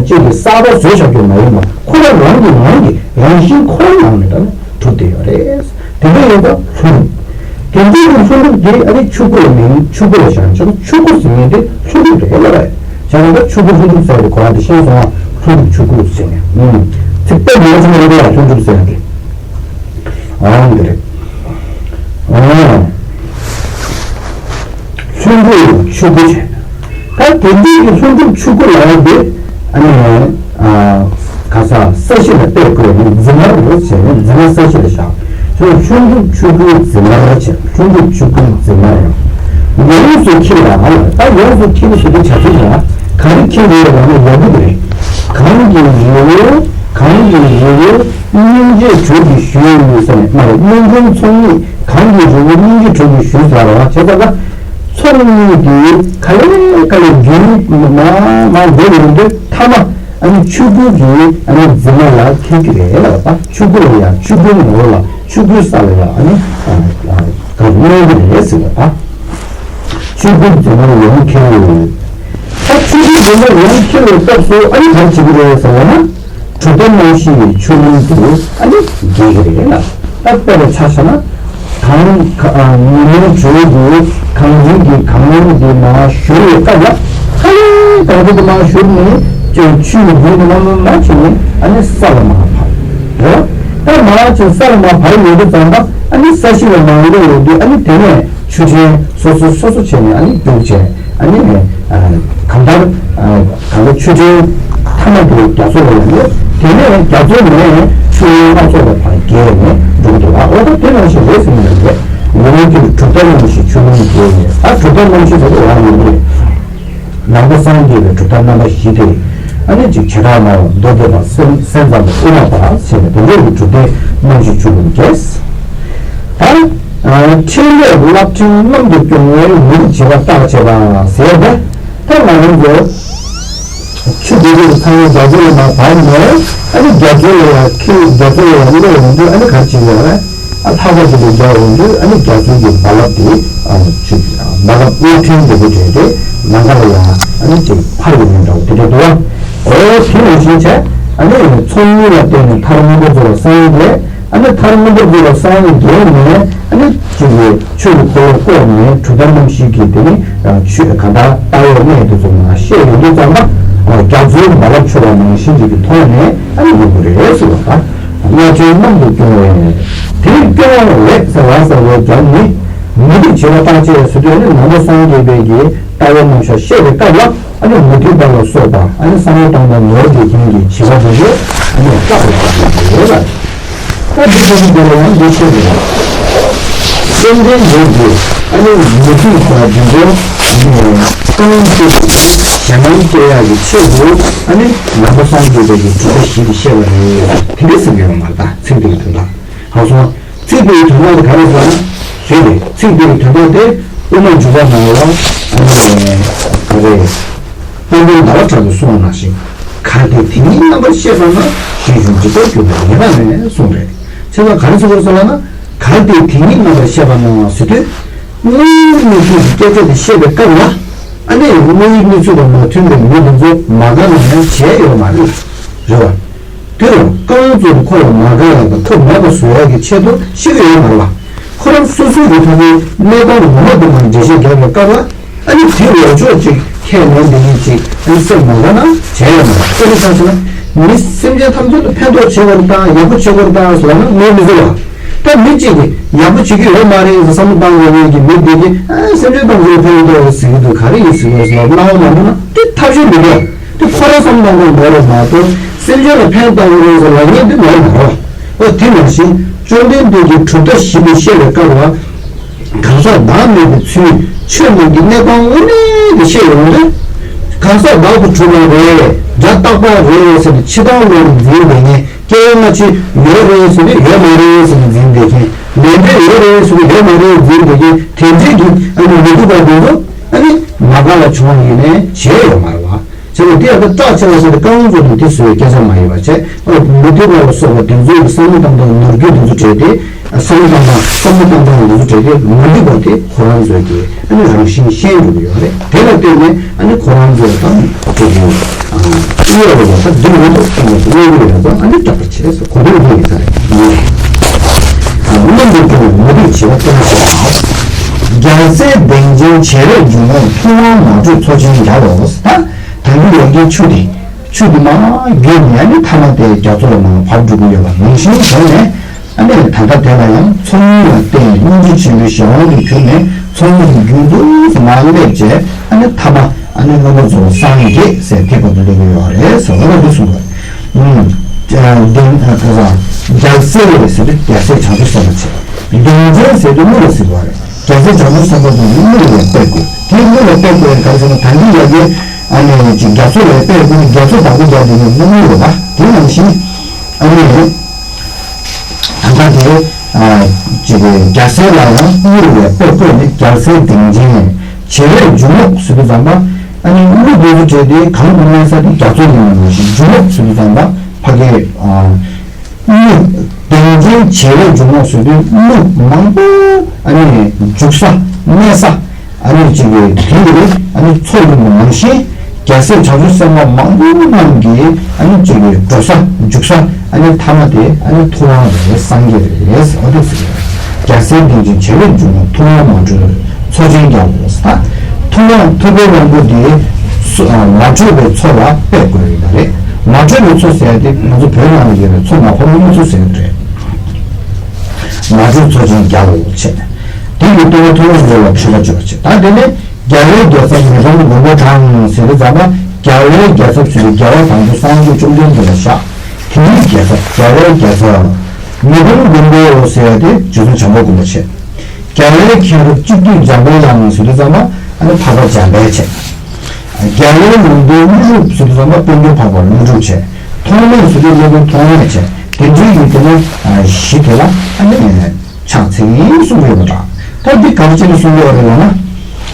གཅིག་གིས་གསར་པ་བཟོས་བཞག་རྒྱུ་མ་ཡིན་པ་ཁོ་རང་རང་གི་ངང་གིས་རང་བཞིན་ཁོ་རང་ངང་ནས་ད་ནི་གྲུབ་བསྡད་ཡོད་རེད། དེ་འདྲ་ཡིན་ཙང་ལྷུན་གྲུབ། དེ་འདྲ་གི་ལྷུན་གྲུབ་དེ་ཨ་ནི་ཆོས་སྐུ་ལ་མིང་ཆོས་སྐུ་ལ་བཞག་ན་ཆོས་སྐུ་ཟེར་མཁན་དེ་ལྷུན་གྲུབ་རེད་ལབ་པ་རེད། བྱས་ཙང་ད་ཆོས་སྐུ་ལྷུན་གྲུབ་ཟེར་བའི་གོ་བ་དེ་ཤེས་སོང་ང་། ལྷུན་གྲུབ་ཆོས་སྐུ་ཟེར་ནས་ཚིག་དཔེ་མང་ཙམ་ཡོད་རེད་ལྷུན་གྲུབ་ཟེར་ཡག་གི། འོང་འདི་རེད། འོང་། ལྷུན་གྲུབ་ཆོས་སྐུ་བྱས། ད་དེ་འདྲའི་གི་ལྷུན་གྲུབ་ཆོས་སྐུ་ལ་ཡང་དེ་ཨ་ནི་ཨ་ག་ས་ས་གཞི་ལ་གཏད་དགོས་ནས་འཛིན་མར་རེད་བྱས་ནས་འཛིན་མ་ས་གཞི་ལ་བཞག་ཁྱོད་ལྷུན་གྲུབ་ཆོས་སྐུའི་འཛིན་མར་བྱས། ལྷུན་གྲུབ་ཆོས་སྐུའི་འཛིན་མར་ཡང་ཡོངས་སུ་འཁྱིལ་བ་ལ། ད་ཡོངས་སུ་འཁྱིལ་ཞེས་པའི་བྱ་ཚིག་ལ་ག་རེ་འཁྱིལ་དགོས་ལབ་ན་ཡག་པོ་དེ་རེད། གང་གི་རི་བོ་གང་གི་རི་བོ་སྙིང་རྗེ་དྲོད་ཀྱིས་ཞུ་ཡི་ཟེར་ནས་མ་རེད། སྨོན་འཇུག་ཚོགས་གཉིས་གང་གི་རི་བོ་སྙིང་རྗེ་དྲོད་ཀྱིས་ཞུ་ཟེར་བ་བྱས་ཙང་ལ། ཚོགས་གཉིས་དེ་ག་ལེ་ག་ལེ་རྒྱུན་མ་མ་འགྲོ་ཡོང་དུས་མཐའ་མ་ཨ་ནི་ཆོས་སྐུ་གི་ཨ་ནི་འཛིན་མ་ལ་འཁེལ་གྱི་རེད་ལབ་པ། ཆོས་སྐུ་ལ་ཡང་ཆོས་སྐུའི་ངོ་བོ་ལ་ཆོས་སྐུའི་ས་ལ་ཡང་ཨ་ནི་ག་གནས་ཀྱི་རེད་ཟེར་བ་དང་། ཆོས་སྐུའི་འཛིན་མ་ཡོངས་འཁེལ་ཡོད། ད་ཆོས་སྐུའི་འཛིན་མ་ཡོངས་འཁེལ་བའི་སྐབས་སུ་ཨ་ནི་ག་རེ་བྱེད་ཀྱི་རེད་ཟེར་བ་ན། གྲུབ་མཐའ་རྣམ་བཞི་ཡི་ཆོས་ལུང་དུ་ཨ་ནི་འགལ་གྱི་རེད་ལ། ད་དཔེ་ལ་ཆ་བཞག་ན། གང་ཉོན་མོངས་དྲོད་ཀྱི་གང་འཛིན་གྱི་གང་རུང་དེ་མར་གཞུ་བའི་སྐབས་ལ། ཧ་ལས་དང་པོ་དེ་མར་གཞུ་ནས་ཆུ་ཆུའི་རྒྱུན་དུ་མར་མར་ཕྱིན་ནས་ཨ་ནི་ས་ལ་མར་བབས་རེད། ད་མར་ཕྱིན་ས་ལ་མར་བབས་ཡོང་དུས་ཙམ་པ་ཨ་ནི་ས་གཞི་ལ་མར་འགྲོ་ཡོང་དུས་ཨ་ནི་དེ་ནས་ཆུ་ཕྲན་སོ་སོ་སོ་སོ་བྱས་ནས་ཨ་ནི་རྒྱུག་བྱས། ཨ་ནི་གང་ལྟར་གང་ལྟར་ཆུ་ཕྲན་ཐ་མ་དེ་རྒྱ་མཚོ་ལ་ཡོང་དུས་དེ་ནས་རྒྱ་མཚོ་ནས་ཆུ་ལྷུན་སྣ་ཚོགས་པ་ཕར་རྒྱས་ནས་འགྲོ་གི་འདུག་བ། འོ་ད་དེ་ནང་བཞིན་རེད་ཟེར་ནས་རེད། ཡོངས་འཁྱོལ་གྲུབ་མཐའ་རྣམ་བཞི་ཆོས་ལུང་རྒྱས་ནས། ད་གྲུབ་མཐའ་རྣམ་བཞི་ཟེར་དུས་འོ་ཡོང་གི་རེད། ནང་པ་སངས་རྒྱས་པའི་གྲུབ་མཐའ་རྣམ་པ་བཞི་སྟེ། ཨ་ནི་གཅིག་བྱེ་བྲག་སྨྲ་བ་མདོ་སྡེ་པ་སེམས་སེམས་ཙམ་པ་དབུ་མ་པ་ཟེར་ནས་དེ་འདྲ་གི་གྲུབ་མཐའི་རྣམ་བཞི་ཆོས་ལུང་རྒྱས། ད་ཕྲིན་ལས་རླབས་ཕྲེང་གནམ་དུ་སྐྱོང་བའི་མུ་ཏིག་བྱེ་བ་རྟག་བྱེད་པ་ཟེར་ཏེ། ད་ང་རང་ཚོ་ཆུ་དེ་དུས་ཚང་མ་རྒྱ་མཚོ་ལ་མར་བབས་ནས་ཨ་ནི་རྒྱ་མཚོ་ལ་ཡར་འཁྱིལ། རྒྱ་མཚོ་ལ་ཡར་སླེབས་ཡོང་དུས་ཨ་ནི་ག་རེ་བྱེད་ཀྱི་ཡོད་རེད། ཨ་ལྷགས་པ་ཅིག་ཏུ་རྒྱག་ཡོང་དུས་ཨ་ནི་རྒྱ་མཚོའི་གི་རྦ་རླབས་དེ་ཨ་ཆུ་རྦ་རླབས་རླུང་ཕྲན་འདྲ་པོ་བྲལ་ཏེ་ལམ་ཁ་ལ་ཡང་ཨ་ནི་ཅིག་འཕར་ཡོང་མཁན་འདྲ་བོ་དེ་འདྲ་འདུག་བ། འོ་དེ་ནང་བཞིན་བྱས་ཨ་ནི་ཚོགས་གཉིས་ལ་བརྟེན་ནས་མཐར་མངོན་པར་རྫོགས་པར་སངས་རྒྱས། ཨ་ནི་མཐར་མངོན་པར་རྫོགས་པར་སངས་རྒྱས་ནས་ཨ་ནི་ཅིག་གི་ཆོས་ཀྱི་འཁོར་ལོ་བསྐོར་ནས་གྲུབ་མཐའ་རྣམ་བཞི་གི་དེ་ནི་ཆོས་གང་ལྟར་ལྟ་བའི་གནས་དེ་ཚོ་མར་བཤད་ཡོང་དུས་ཙམ་པ་རྒྱ་མཚོའི་རྦ་རླབས་འཕྱུར་བ་ནང་བཞིན་ཅིག་གི་ཐོག་ནས་ཨ་ནི་ཡོང་གི་རེད་ཟེར་བ་དང་། རླབས་ཕྲེང་གནམ་དུ་སྐྱོང་བའི། དེ་སྐྱོང་བ་རེད་ཟེར་བ་ཟེར་བའི་རྒྱབ་ནི། མུ་ཏིག་བྱེ་བ་རྟག་བྱེད་ཟེར་དུས་ནི་ནང་པ་སངས་རྒྱས་པའི་གི་ལྟ་བའི་རྣམ་གཞག་བཤད་པའི་སྐབས་ལ་ཨ་ནི་མུ་ཏིག་པ་ལ་སོགས་པ་ཨ་ནི་བསམ་བློ་གཏོང་སྟངས་ནོར་འདུག་མཁན་གྱི་བྱེ་བ་དེ་ཚོ་ཨ་ནི་རྟག་ཏུ་བྱེད་དགོས་ལ། ད་འདི་ཚོ་གི་འདི་ལ་ཡང་འདི་བཤད་དགོས། སེམས་ཅན་ཡོངས་ཀྱི་ཨ་ནི་མུ་ཏིག་པ་འདི་ཚོ་ཨ་ནི་རྐང་བཙུགས་ཞེད་སྣང་སྐྱེ་ཡག་གི་ཆེད་དུ་ཨ་ནི་ནང་པ་སངས་རྒྱས་པའི་གི་གྲུབ་མཐའ་བཞི་དེ་བཤད་པ་རེད། དེ་འདྲ་ཟེར་གྱི་ཡོད་མ་རེད། ད་ཚིག་དེ་གི་དོན་དག་ཧ་གོ་སོང་ང་། ཚིག་དེ་གི་དོན་དག་དེ་ག་རེ་ཟེར་ན། རེད་དེ། ཚིག་དེ་གི་དོན་དག་དེ་དབུ་མ་འཇུག་པ་ནང་ལ་ཨ་ནི་ག་རེ། དཔལ་ལྡན་ཟླ་བ་གྲགས་པས་གསུངས་པ་ནང་བཞིན། གལ་ཏེ་དེ་ཉིད་རྣམ་པར་ཤེས་པ་ན། གཞན་གཞུང་འཇིག་པར་འགྱུར་བ་ངེས་པ་མེད་གསུངས་རེད། བྱས་ཙང་ག་རེ་ཟེར་དགོས་ཟེར་ལབ་ན། གལ་ཏེ་དེ་ཉིད་རྣམ་པར་ཤེས་པ་ན་ཟེར་དུས། དངོས་ཡོད་གནས་ཚུལ་གྱི་སྐད་ཆ་དེ་བཤད་པའི་སྐབས་ལ། ཨ་ནི་དངོས་ཡོད་གནས་ཚུལ་དང་མ་མཐུན་པའི་མི་དེ་ཚོ་མ་དགའ་ན་ཡང་བྱས་ཡོད་མ་རེད། རེད་བ། དུས་ལ་རྐང་བཙུགས་ཁོ་ལ་མ་དགའ་ཡག་དང་ཐུགས་མོག་པ་བཟོ་ཡག་གི་ཆེད་དུ་ཤི་གི་ཡོད་མ་རེད་བ། ཁོ་རང་སོ་སོ་གི་ཕ་གིའི་གནས་སྟངས་ངོ་མ་དེ་མར་འགྲེལ་བཤད་རྒྱབ་པའི་སྐབས་ལ། ཨ་ནི་དེ་འོག་ཕྱོགས་ཅིག་ཁས་ལེན་བསྡད་མཁན་ཅིག་ཨ་ནི་སེམས་མ་དགའ་ན་བྱས་ཡོད་མ་རེད། དཔེར་ན་ཆ་བཞག་ན་མི་སེམས་ཅན་ཐམས་ཅད་ལ་ཕན་ཐོགས་ཆེ་བ་རེད་དང་ཡག་པོ་བྱེད་དགོས་རེད་དང་ཟེར་ལབ་ན་ངས་མི་འདོད་བ། ད་མི་གཅིག་གིས་ཡག་པོ་བྱེད་ཀྱི་ཡོད་མ་རེད་ཟེར་བསམ་བློ་བཏང་དགོས་མཁན་གྱི་མི་དེ་གིས་ཨ་སེམས་ཅན་ཐམས་ཅད་ལ་ཕན་ཐོགས་ཟེར་གྱི་འདུག་ག་རེ་ཡིན་ཟེར་བ་ཟེར་ལབ་སྣང་བ་མ་འགྲོ་ན་དེ་ཐབས་ཤེས་མི་འདུག་དེ་ཁོ་རང་བསམ་བློ་གཏོང་དགོས་མ་གཏོགས་སེམས་ཅན་ལ་ཕན་བཏགས་དགོས་རེད་ཟེར་ལབ་མཁན་དེ་མ་རེད་མ་རེད། ཨོ་དེ་ནང་བཞིན་བཅོམ་ལྡན་འདས་ཀྱིས་གྲུབ་མཐའ་བཞི་པ་བཤད་པའི་སྐབས་ལ། གང་ཟག་བདག་མེད་པའི་ཚུལ་ཆོས་རྣམས་ཀྱི་གནས་སྟངས་དངོས་གནས་དེ་བཤད་ཡོང་དུས། གང་ཟག་བདག་ཏུ་གྲུབ་པ་རེད། སྒྲ་རྟག་པ་རེད་ཟེར་ནས་ཕྱི་ལྟར་བློ་ལ་འཛིན་པའི་ངས། སྐྱེ་བོ་སྔ་ཕྱི་ཡོད་རེད་ཟེར་དུས་ཡོད་མ་རེད་ཟེར་ནས་འཛིན་བསྡད་མཁན། ལས་འབྲས་ཡོད་རེད་ཟེར་དུས་ཡོད་མ་རེད་འཛིན་བསྡད་མཁན་དེ་འདྲའི་གི་ཨ་ནི་མི་སྡུག་པ་འདི་ཚོ་ཨ་ནི་མ་དགའ་བ་བྱུང་བ་ཡིན་ནའི་བྱས་ཡོད་མ་རེད་བ། བྱས་ནས་དེ་ཡང་ད་སྐྲག་ཆེ་བ་ཟེར་ཏེ་རྐང་བཙུགས་ནས་དེ་བཟོས་སྐད་ཆ་མ་ཡིན་པ་བྱས། ཨ་མི་སྡུག་པ་ལ་སོགས་པ་དེ་ཚོའི་བསམ་བློ་བཏང་སྟངས་ནོར་རྒྱུ་དེ་ཚོ་བྲལ་ཏེ། བསམ་བློ་བཏང་སྟངས་བསམ་བློ་བཏང་སྟངས་དེ་ཚོ་བྲལ་ཏེ་མི་སྡུག་པ་དེ་ཁོ་རང་ཚོའི་གི་ཨ་ནི་རང་བཞིན་ཤེས་འགྲོ་གི་ཡོད་རེད། དེ་ལ་བརྟེན་ནས་ཨ་ནི་ཁོ་རང་ཚོ་དང་དེ་གི་ཨ་གཡོ་བ་ལ་ད་སྡུག་བསྔལ་དུ་བཏང་བ་དེ་གཡོ་གི་ཡོད་པ་ཨ་ནི་སྐྲག་པ་བྱས་སོ་གོ་དོན་དེ་ཡིན་ས་རེད། ཨ་བློ་འདི་ཀྱང་མུ་སྟེགས་བྱེད་པ་སྟོན་ཞེས་དང་། རྒྱལ་སྲས་གདེངས་ཅན་བྱེ་བས་འཇུག་ངོགས་ཐུབ་དབང་མ་གྲོལ་མཚོ་ཆེན་རྒྱལ་ལོ། ད་དང་གི་ཡོང་གི་ཆུ་དེ། ཆུ་དེ་མར་བརྒྱུད་ནས་ཨ་ནི་མཐའ་མ་དེ་རྒྱ་མཚོ་ལ་མར་བབས་འགྲོ་གི་ཡོད་པ་ནང་བཞིན་བྱས་ནས། ཨ་ནི་ད་ལྟ་དེ་ལ་ཡང་ཚོགས་གཉིས་ལ་བརྟེན་ནས་སྙིང་རྗེ་ཆེན་པོའི་གཞན་དབང་དུ་གྱུར་ནས་ཚོགས་གཉིས་ཀྱི་རྒྱུན་དུ་མར་སླེབས་བྱས་ཨ་ནི་མཐའ་མ་ཨ་ནི་སྔོན་པོ་རྫོགས་སངས་རྒྱས་ཟེར་དེ་བར་དུ་སླེབས་ཀྱི་ཡོད་རེད་ཟེར་བ་ལ་འདི་གསུངས་པ་རེད། ཨུམ། ཨ་གདེངས་ཨ་ག་ས་རྒྱལ་སྲས་ཟེར་དུས་རྒྱལ་སྲས་བྱང་ཆུབ་སེམས་དཔའ་བྱས། གདེངས་ཅན་ཟེར་དུས་དངོས་ལ་ཟེར་བ་རེད། རྒྱལ་སྲས་བྱང་ཆུབ་སེམས་དཔའ་དེ་ནི་དངོས་ལ་ཡང་དཔེ་དགོས། དེ་དངོས་ལ་དཔེ་དགོས་ཡང་ག་རེ་ཟེར་ན་ད་གིན་ཡ་གི་ཨ་ནི་ཅིག་རྒྱ་མཚོ་ལ་དཔེ་དགོས་ནི་རྒྱ་མཚོ་བདག་པོ་རྒྱག་དེ་ནི་དངོས་དངོས་རེད་པ། དེ་ནང་བཞིན། ཨ་ནི། ད་ལྟ་དེ། ཨ། ཅིག་རྒྱལ་སྲས་ལ་ཡང་དངོས་ལ་དཔེ་བཀོད་ནས་རྒྱལ་སྲས་གདེངས་ཅན། བྱེ་བས་འཇུག་ངོགས་ཟེར་དུས་ཙམ་པ། ཨ་ནི་ཀླུ་དེ་ཚོ་བྲལ་ཏེ་གང་དུ་གནས་ས་དེ་རྒྱ་མཚོ་ཡིན་པ་ནང་བཞིན་འཇུག་ངོགས་ཟེར་དུས་ཙམ་པ་ཕ་གི། ཨ། ཀླུ། གདེངས་ཅན་བྱེ་བས་འཇུག་ངོགས་ཟེར་དུས་ཀླུ་མང་པོ་ཨ་ནི་འཇུག་ས་གནས་ས། ཨ་ནི་གཅིག་གི་དེ་ཡི་ཨ་ནི་མཚོ་ཡིན་པ་ནང་བཞིན་རྒྱལ་སྲས་བྱང་ཆུབ་སེམས་དཔའ་མང་པོ་རྣམས་ཀྱི་ཨ་ནི་གཅིག་གི་འགྲོ་ས་འཇུག་ས་ཨ་ནི་མཐའ་མ་དེ་ཨ་ནི་ཐུབ་དབང་རེད། སངས་རྒྱས་རེད། འོ་དེ་ཟེར། རྒྱལ་སྲས་གདེངས་ཅན་བྱེ་བས་འཇུག་ངོགས་ཐུབ་དབང་མ་གྲོལ་མཚོ་ཆེན་རྒྱལ་ལོ། ད་ཐུབ་དབང་ཐུབ་པའི་དབང་པོ་དེ་སུ་ཨ་མ་གྲོལ་བའི་མཚོ་ལ་དཔེ་དགོས་ཡིན་པ་རེད། མ་གྲོལ་བའི་མཚོ་ཟེར་ཡ་དེ་ང་ཚོ་བོད་ནང་ལ་ཡོད་པའི་མཚོ་མ་ཕམ་པའི་མཚོ་ཟེར་གྱི་རེད། མ་གྲོལ་མཚོ་ཆེན་རྒྱལ་ལོ་བྱས། དེ་ཡི་ལྟེ་བ་ཐུབ་དབང་མཛོད་ལ་མཆོད་པ་བརྗོད་པ་བྱས། ད་དེ་ནས་རྒྱལ་བའི་རྒྱལ་ཚབ་མི་ཕམ་མགོན་པོ་དང་ཟེར་དུས་ཙམ་པ་རྒྱལ་བའི་རྒྱལ་ཚབ་ཟེར་དུས་རྒྱལ་བ་དང་པོ་སངས་རྒྱས་བཅོམ་ལྡན་འདས་ལ་བཞག་དེའི་རྒྱལ་ཚབ་རྒྱལ་བའི་རྒྱལ་ཚབ་མི་ཕམ་མགོན་པོ་ཟེར་ཡ་དེ་རྗེ་བཙུན་བྱམས་པ་མགོན་པོ་བྱས། རྒྱལ་བའི་མཁན་རབས་གཅིག་བསྡུས་འཇམ་པའི་དབྱངས་ཟེར་དུས་ཙམ་པ་ཨ་ནི་འཕགས་པ་འཇམ་དཔལ་བྱས། རྒྱལ་བའི་ལུང་བསྟན་ཀླུ་སྒྲུབ་ཟེར་དུས་ཙམ་པ་དཔལ་ལྡན་འཕགས་པ་ཀླུ་སྒྲུབ་བྱས། ཐོགས་མེད་ཟེར་དུས་སློབ་དཔོན་ཐོགས་མེད་བྱས། དེ་འདྲའི་ཡུལ་དེ་ནས་གཞི་དེ་ལ་ཨ་ནི་ཕྱག་འཚལ་གསུང་གི་ཡོད་པ་འདྲ། ད་འདི་ག་རེ་བྱས་ནས་གསུང་གི་ཡོད་རེད་ལབ་ན།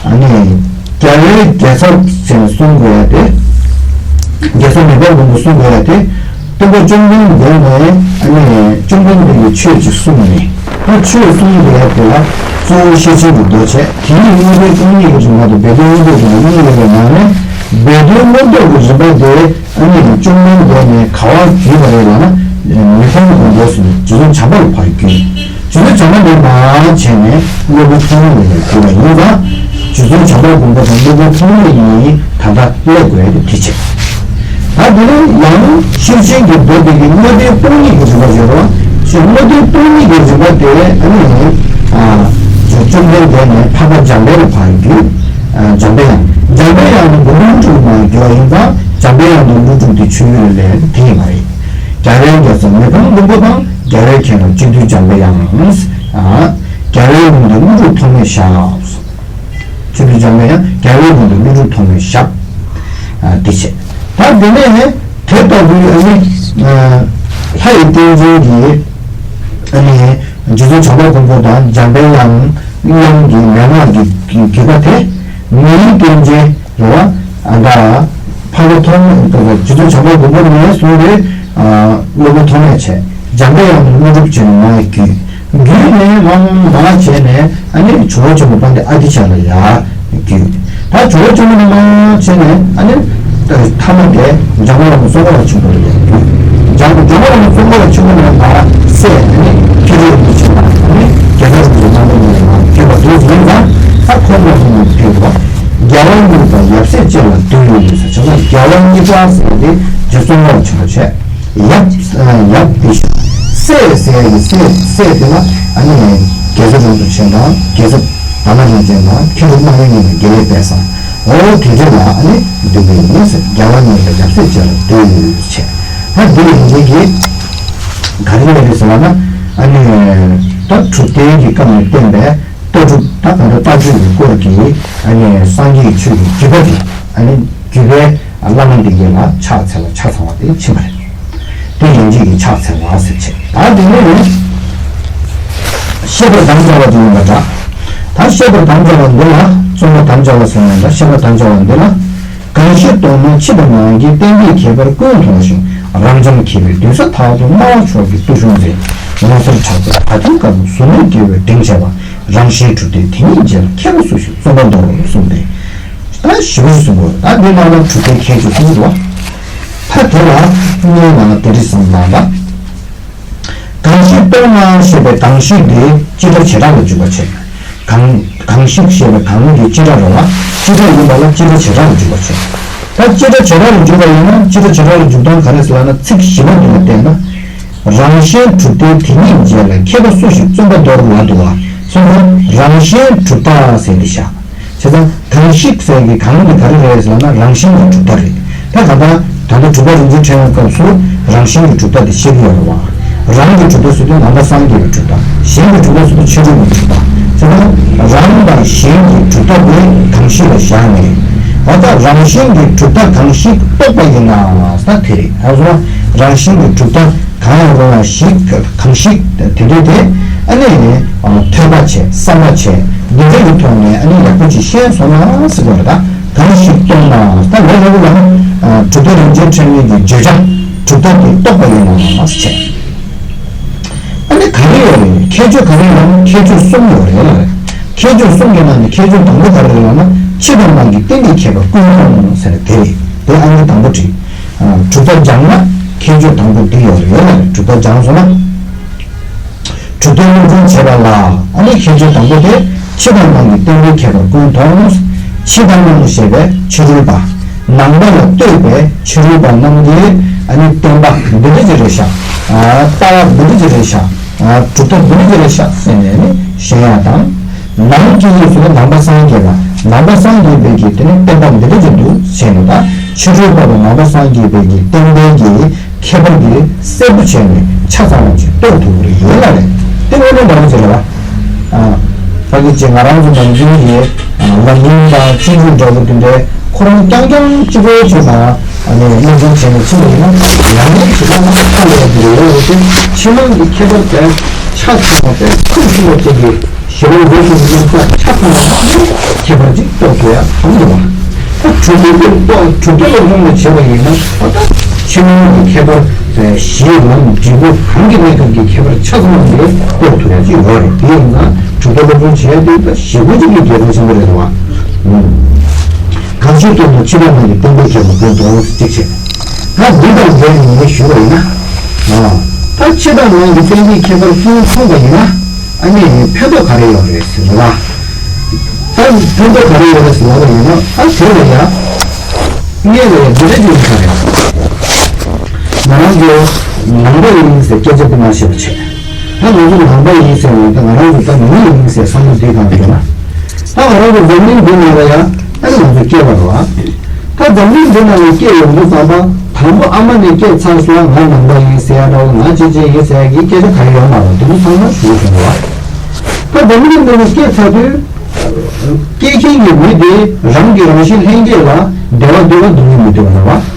ཨ་ནི་རྒྱལ་བའི་རྒྱལ་ཚབ་ཟེར་ནས་གསུང་དགོས་ཡ་དེ། རྒྱལ་ཚབ་མི་ཕམ་མགོན་པོ་གསུང་དགོས་ཡ་དེ། སྟོན་པ་བཅོམ་ལྡན་འདས་ནས་ཨ་ནི་བཅོམ་ལྡན་འདས་ཀྱིས་ཆོས་ཅིག་གསུངས་ནས། ད་ཆོས་གསུངས་པའི་དེ་ལ་གཙོ་བོ་ཤེར་ཕྱིན་གྱི་མདོ་བྱས། དེའི་དངོས་པོའི་སྟོང་ཉིད་ཀྱི་རིམ་པ་དང་སྦས་དོན་དངོས་པོའི་རིམ་པ་གཉིས་ཡོད་པའི་ནང་ནས་སྦས་དོན་མངོན་རྟོགས་ཀྱི་རིམ་པ་དེ་ཨ་ནི་བཅོམ་ལྡན་འདས་ནས་ག་པར་བརྒྱུད་པ་རེད་ལབ་ན། མི་ཕམ་མགོན་པོ་ཟེར་ནས་རྗེ་བཙུན་བྱམས་པ་ལ་ཕར་བརྒྱུད། རྗེ་བཙུན་བྱམས་པ་ནས་མར་བྱས་ནས་སློབ་དཔོན་ཐོགས་མེད་ལ་བརྒྱུད་པ་ཡིན་ཙང་། རྗེ་བཙུན་བྱམས་པ་མགོན་པོ་དང་སློབ་དཔོན་ཐོགས་མེད་གཉིས་ད་ལྟ་སླེབས་དགོས་ཡ་དེ་དེ་བྱས། ད་དེ་ནས་ཡང་ཤེར་ཕྱིན་གྱི་མདོ་དེ་གི་དངོས་བསྟན་སྟོང་ཉིད་ཀྱི་རིམ་པ་བརྗོད་རོགས། ཞེས་དངོས་བསྟན་སྟོང་ཉིད་ཀྱི་རིམ་པ་དེ་ཨ་ནི། ཨ། བཅོམ་ལྡན་འདས་ནས་འཕགས་པ་འཇམ་དཔལ་ལ་ཕར་བརྒྱུད། ཨ། འཇམ་པའི་དབྱངས། འཇམ་པའི་དབྱངས་ནི་མགོན་པོ་ཀླུ་སྒྲུབ་མར་བརྒྱུད་པ་ཡིན་ཙང་འཇམ་པའི་དབྱངས་དང་ཀླུ་སྒྲུབ་དེ་ཆོས་ཡུལ་ལ་སླེབས་དེ་ཡིན་པ་རེད། རྒྱལ་བའི་རྒྱལ་ཚབ་མི་ཕམ་མགོན་པོ་དང་རྒྱལ་བའི་མཁན་པོ་གཅིག་བསྡུས་འཇམ་པའི་དབྱངས། ཨ། རྒྱལ་བའི་ལུང་བསྟན་ཀླུ་སྒྲུབ་ཐོགས་མེད་བཞག་ཆོས་བསྡུས་འཇམ་པའི་དབྱངས། རྒྱལ་བའི་ལུང་བསྟན་ཀླུ་སྒྲུབ་ཐོགས་མེད་བཞག་ཨ། དེ་བྱས། ད་དེ་ནས་དེ་ལྟ་བུའི་ཨ་ནི། ཨ། ལྷ་ཡི་རྟེན་ཅན་གྱི་ཨ་ནི་རྗེ་བཙུན་བྱམས་པ་མགོན་པོ་དང་འཇམ་པའི་དབྱངས། དབྱངས་ཀྱི་མན་ངག་གི་བརྒྱུད་པ་དེ། མི་ཡི་རྟེན་ཅན་རེད་བ། ཨ། ད་འཕགས་པ་ཐོགས་མེད། རྗེ་བཙུན་བྱམས་པ་མགོན་པོ་ནས་བཟུང་སྟེ། ཨ། སློབ་དཔོན་ཐོགས་མེད་བྱས། འཇམ་པའི་དབྱངས་དང་ཀླུ་སྒྲུབ་བྱས་ནས་མར་བརྒྱུད། བརྒྱུད་ནས་མར་མར་བྱས་ནས་ཨ་ནི་ཇོ་བོ་ཆེན་པོ་དཔལ་ལྡན་ཨ་ཏི་ཤ་ལ་ཡར་བརྒྱུད། ད་ཇོ་བོ་ཆེན་པོ་ནས་མར་བྱས་ནས་ཨ་ནི་མཐའ་མ་དེ་འཇམ་མགོན་བླ་མ་ཙོང་ཁ་པ་ཆེན་པོ་ལ་ཡར་བརྒྱུད། འཇམ་འཇམ་པོ་ལ་ནི་གཙོ་བོ་ལ་ཆུ་བོ་ནས་མར་སད་ནས་ཁྱི་རོ་མི་ཆུ་མ་ནི་རྒྱ་གར་གྱི་མ་འདྲ་མི་མ་ཐེབས་པ་དུས་ཡིན་ཙང་ད་ཁོ་མོ་ཧི་མོ་ཕེབས་པ། རྒྱལ་བ་གཉིས་པ་ཡབ་སྲས་བཅས་ལ་འདུད་ཡོད་ཟེར་བྱས་ཙང་རྒྱལ་བ་གཉིས་པ་ཟེར་ཏེ་རྗེ་བཙུན་མོ་ཆེན་པོ་བྱས། ཡབ་ཡབ་འདི་ཤོག་སྲས་ཟེར་གི་སྲས་སྲས་དེ་ལ་ཨ་ནི་རྒྱལ་ཚབ་རིན་པོ་ཆེ་དང་རྒྱལ་ཚབ་དར་མ་རིན་ཆེན་དང་ཁྱི་རོ་རྣམ་གཉིས་ལ་དགེ་ལེགས་སྤེལ་ས། འོ་དེ་འདྲ་ལ་ཨ་ནི་འདུད་པའི་ཡིན་ཟེར། རྒྱལ་བ་གཉིས་པ་ཡབ་སྲས་བཅས་ལ་འདུད་ཡོད་ཟེར་བྱས། ད་འདི་ཡིན་གྱི་ག་རེ་ལས་རེད་ཟེར་བ་ན་ཨ་ནི་ད་གྲུབ་རྟེན་གྱི་སྐབས་ནས་བསྟན་པའི་ལྟ་གྲུབ་ད་ག་འདྲ་ལྟ་གྲུབ་ཀྱི་སྐོར་གྱི་ཨ་ནི་སངས་རྒྱས་ཀྱི་ཆོས་ཀྱི་བརྒྱུད་པ་དེ་ཨ་ནི་བརྒྱུད་པའི་བླ་མ་འདི་གའི་ལ་ཕྱག་འཚལ་བ་ཆ་ཚང་བ་དེ་ཕྱིན་པ་རེད། དེ་ཡིན་གྱི་ཕྱག་འཚལ་བ་ཟེར་བྱས། ད་དེ་ནས་བཤད་པར་དམ་བཅའ་བ་དེ་ཡིན་པ་འདྲ། ད་བཤད་པར་དམ་བཅའ་བ་འདི་ལ་བཙུན་མོ་དམ་བཅའ་བ་ཟེར་ན་འདྲ། བཤད་པར་དམ་བཅའ་བ་འདི་ལ། གང་ཞིག་སྟོང་ན་ཕྱི་དང་ནང་གི་བསྟན་པའི་ཁྱད་པར་ཀུན་མཐོང་ཞིང་། རབ་འབྱམས་མཁས་པའི་གདུལ་བྱ་དག་ཏུ་སྨྲ་བ་མཆོག་གི་བརྟུལ་ཞུགས་མཛད། ངོ་མཚར་གྲགས་པའི་བ་དན་དཀར་པོ་གཟུགས་མེད་རྒྱལ་བའི་དྲིན་བྱས་པ། རང་གཞན་གྲུབ་མཐའི་དེ་ཉིད་རྗེ་ལ་མཁས་པ་སུ་ཞིག་བརྩོན་པ་མདོར་གསུངས་ཏེ། ད་ཞིབ་པོ་གསུངས་པ་ད་འདི་ནང་ལ་གྲུབ་མཐའི་ཁྱད་ཆོས་གསུངས་འདུག་ད་དེ་ལ་དངོས་ནང་ལ་དེ་རིགས་སམ་ལ་ད། གང་ཞིག་སྟོང་ན་ཞེས་པའི་གང་ཞིག་དེ་སྤྱི་སྒྲ་བྱེ་བྲག་ལ་འཇུག་པ་བྱེད། གང་གང་ཞིག་ཞེས་པའི་གང་གི་སྤྱི་སྒྲ་རེད་བ། སྤྱི་སྒྲ་ཡིན་པ་ལ་སྤྱི་སྒྲ་བྱེ་བྲག་ལ་འཇུག་པ་བྱེད། ད་སྤྱི་སྒྲ་བྱེ་བྲག་ལ་འཇུག་པ་ཡིན་ན་སྤྱི་སྒྲ་བྱེ་བྲག་ལ་འཇུག་སྟངས་ག་རེ་ཟེར་ལབ་ན་ཚིག་བཞི་པ་འདི་ལ་བལྟས་ན། རང་གཞན་གྲུབ་མཐའི་དེ་ཉིད་རྗེ་ལ་མཁས་པ་སུ་ཞིག་བརྩོན་པ་མདོར་ལ་འདུག་བ། སོང་ཙང་རང་གཞན་གྲུབ་མཐའ་ཟེར་འདི་བཞག་བྱས་ཙང་གང་ཞིག་ཟེར་གི་གང་འདི་ག་རེ་རེད་ཟེར་ན་རང་བཞིན་གྱི་གྲུབ་མཐའ་རེད། ད་ག་ད་ད་ལྟ་གྲུབ་པ་རིན་ཆེན་ཕྲེང་བའི་སྐབས་སུ་རང་བཞིན་གྱི་གྲུབ་མཐའ་དེ་བཤད་ཀྱི་ཡོད་རེད་བ། རང་གི་གྲུབ་མཐའ་ཟེར་དུས་ནང་པ་སངས་རྒྱས་པའི་གྲུབ་མཐའ། གཞན་གྱི་གྲུབ་མཐའ་ཟེར་དུས་ཆོས་དྲུག་གི་གྲུབ་མཐའ། བྱས་ཙང་རང་དང་གཞན་གྱི་གྲུབ་མཐའ་དེ་གང་ཞིག་ལ་བཞག་ནས། ད་ལྟ་རང་བཞིན་གྱི་གྲུབ་མཐའ་གང་ཞིག་རྟོགས་པ་ཡིན་ན་ད་དེ་རེད། ད་སོང་རང་བཞིན་གྱི་གྲུབ་མཐའ་གང་ཡང་རུང་བ་ཞིག་གང་ཞིག་དེ་འདྲ་དེ་ཨ་ནི་ཐོས་པ་བྱས་བསམ་པ་བྱས་འདི་འདྲ་གི་ཐོག་ནས་ཨ་ནི་ཡག་པོ་ཅིག་ཤེས་སོང་ན་ཟེར་བ་རེད་ད། གང་ཞིག་སྟོང་ན་ད་ལོ་ལོ་ལ་གྲུབ་མཐའ་རིན་ཆེན་ཕྲེང་བའི་གི་བརྗོད་བྱ་གྲུབ་མཐའ་དེ་རྟོགས་པ་ཡིན་ན་མ་བྱས། ཨ་ནི་ག་རེ་ཡོད་རེད། ཁྱད་ཆོས་ག་རེ་ཡོད་ན་ཁྱད་ཆོས་གསུམ་ཡོད་རེད་ལ་རེད། ཁྱད་ཆོས་གསུམ་གྱི་ནང་ནས་ཁྱད་ཆོས་དང་པོ་ག་རེ་རེད་ལབ་ན་ཕྱི་དང་ནང་གི་བསྟན་པའི་ཁྱད་པར་ཀུན་མཐོང་ཟེར་ནས་དེ་རེད། དེ་ཨ་ནི་དང་པོ་བྲིས། གྲུབ་མཐའ་སྦྱངས་ན་ཁྱད་ཆོས་དང་པོ་འདི་ཡོད་རེད་ལ་རེད། གྲུབ་མཐའ་སྦྱངས་སོང་ན། གྲུབ་མཐའི་སློབ་སྦྱོང་བྱེད་པ་ལ་ཨ་ནི་ཁྱད་ཆོས་དང་པོ་དེ་ཕྱི་དང་ནང་གི་བསྟན་པའི་ཁྱད་པར་ཀུན་མཐོང་། ཕྱི་དང་ནང་ཞེས་པའི་ཕྱི་རོལ་པ། ནང་པ་ལ་ལྟོས་པའི་ཕྱི་རོལ་པ་རྣམས་ཀྱིས་ཨ་ནི་བསྟན་པ་འདི་འདྲ་ཅིག་རེད་ཤག་ལྟ་བ་འདི་འདྲ་ཅིག་རེད་ཤག་གྲུབ་མཐའ་འདི་འདྲ་ཅིག་རེད་ཤག་ཟེར་ནས་ནི་ཞེན་ཡ་དང་། ནང་གི་ཡུལ་སུ་ནི་ནང་པ་སངས་རྒྱས་པ་ནང་པ་སངས་རྒྱས་པའི་གི་དེ་ནི་བསྟན་པ་འདི་འདྲ་ཅིག་འདུག་ཟེར་ནས་ད་ཕྱི་རོལ་པ་དང་ནང་པ་སངས་རྒྱས་པའི་གི་བསྟན་པའི་གི་ཁྱད་པར་འདི་གསལ་པོ་བྱས་ནས་ཆ་ཚང་བ་ཅིག་རྟོགས་ཐུབ་ཀྱི་རེད་ཡོད་ལ་རེད། དེ་དངོས་གནས་འདྲ་བོ་ཅིག་རེད་བ། ཕ་གི་ཅིག་ང་རང་ཚོ་ནམ་རྒྱུན་གྱི་ལམ་རིམ་དང་སྤྱོད་འཇུག་འདྲ་བོ་དེ་འདྲའི་ཁོ་རང་རྐྱང་རྐྱང་གཅིག་པོའི་ཆེད་དང་སློབ་སྦྱོང་བྱས་ནས་ཕྱིན་པ་ཡིན་ན་ཡང་ནས་ཇི་ལྟར་ན་ཁ་ལས་འདི་རེད་ཡོད་རེད་དེ་ཕྱི་ནང་གི་ཁྱད་པར་དེ་ཆ་ཚང་བ་དེ་ཁུངས་ཐུབ་པ་ཅིག་གི་ཞེ་པོ་འོས་ཤིང་རྣམ་གཞག་ཆ་ཚང་བ་ཁྱད་པར་ཅིག་རྟོགས་ཐུབ་ཡ་གང་འདུག་བ། ད་གྲུབ་མཐའ་དེ་རྟོགས་གྲུབ་མཐའ་སློབ་སྦྱོང་ལ་བྱེད་པ་ཡིན་ན་ད་ལྟ་ཕྱི་ནང་གི་ཁྱད་པར་གཞི་ལམ་འབྲས་བུ་གང་གི་གནས་སྐབས་ཀྱི་ཁྱད་པར་ཆ་ཚང་བ་དེ་རྟོགས་ཐུབ་ཡ་ཅིག་ཡོད་རེད། དེ་ཡིན་ན་གྲུབ་མཐའ་སློབ་སྦྱོང་བྱེད་ཡ་དེ་ད་ཞེ་པོ་ཅིག་གི་གལ་གནད་ཆེན་པོ་རེད་བ། གང་ཞིག་སྟོང་ན་ཕྱི་དང་ནང་གི་བསྟན་པའི་ཁྱད་པར་ཀུན་མཐོང་གཅིག་བྱས། ད་འདི་དང་འབྲེལ་ནས་ངས་ཞུས་པ་ཡིན་ན། ད་ཕྱི་དང་ནང་གི་བསྟན་པའི་ཁྱད་པར་ཀུན་མཐོང་བ་ཡིན་ན། ཨ་ནི་ཕན་ཐོགས་ག་རེ་ཡོད་རེད་ཟེར་ན། ད་ཕན་ཐོགས་ག་རེ་ཡོད་རེད་ཟེར་ལབ་པ་ཡིན་ན་ཨ་དེ་ལ་ཡ། ངས་ལ་ཡ་འདི་འདྲ་ཅིག་ཡིན་ས་རེད། ང་རང་ཚོ་ནང་པ་ཡིན་ཟེར་སྐད་ཆ་དེ་མ་བཤད་པ་བྱས། ད་ང་ཚོ་ནང་པ་ཡིན་ཟེར་བ་ཡིན་ད་ང་རང་ཚོ་ད་མི་ཡིན་ཟེར་བསམ་བློ་དེ་གང་འདུག་ན། ད་ང་རང་ཚོ་འཛམ་གླིང་འདི་ནང་ལ་ཡ་ཨ་ནི་ང་ཚོ་སྐྱེས་པ་རེད་བ། ད་འཛམ་གླིང་འདི་ནང་ལ་སྐྱེས་ཡོང་དུས་ཙམ་པ་དང་པོ་ཨ་མ་ནས་སྐྱེས་ཚར་སོང་ང་ནང་པ་ཡིན་ཟེར་ཡ་འདྲ་བོ་ང་ཅི་ཅི་ཡིན་ཟེར་ཡ་གི་སྐད་ཆ་ག་རེ་ཡོད་མ་རེད། དེ་ཚོ་ཚང་མ་ཞུ་སོང་བ། ད་འཛམ་གླིང་འདི་ནང་སྐྱེས་ཚར་དུས། སྐྱེ་མཁན་གྱི་མི་དེ་རང་གི་རང་བཞིན་ལྷན་སྐྱེས་ལ་བདེ་བ་འདོད་པ་འདི་ཉིད་མི་འདོད་པ་རེད་བ།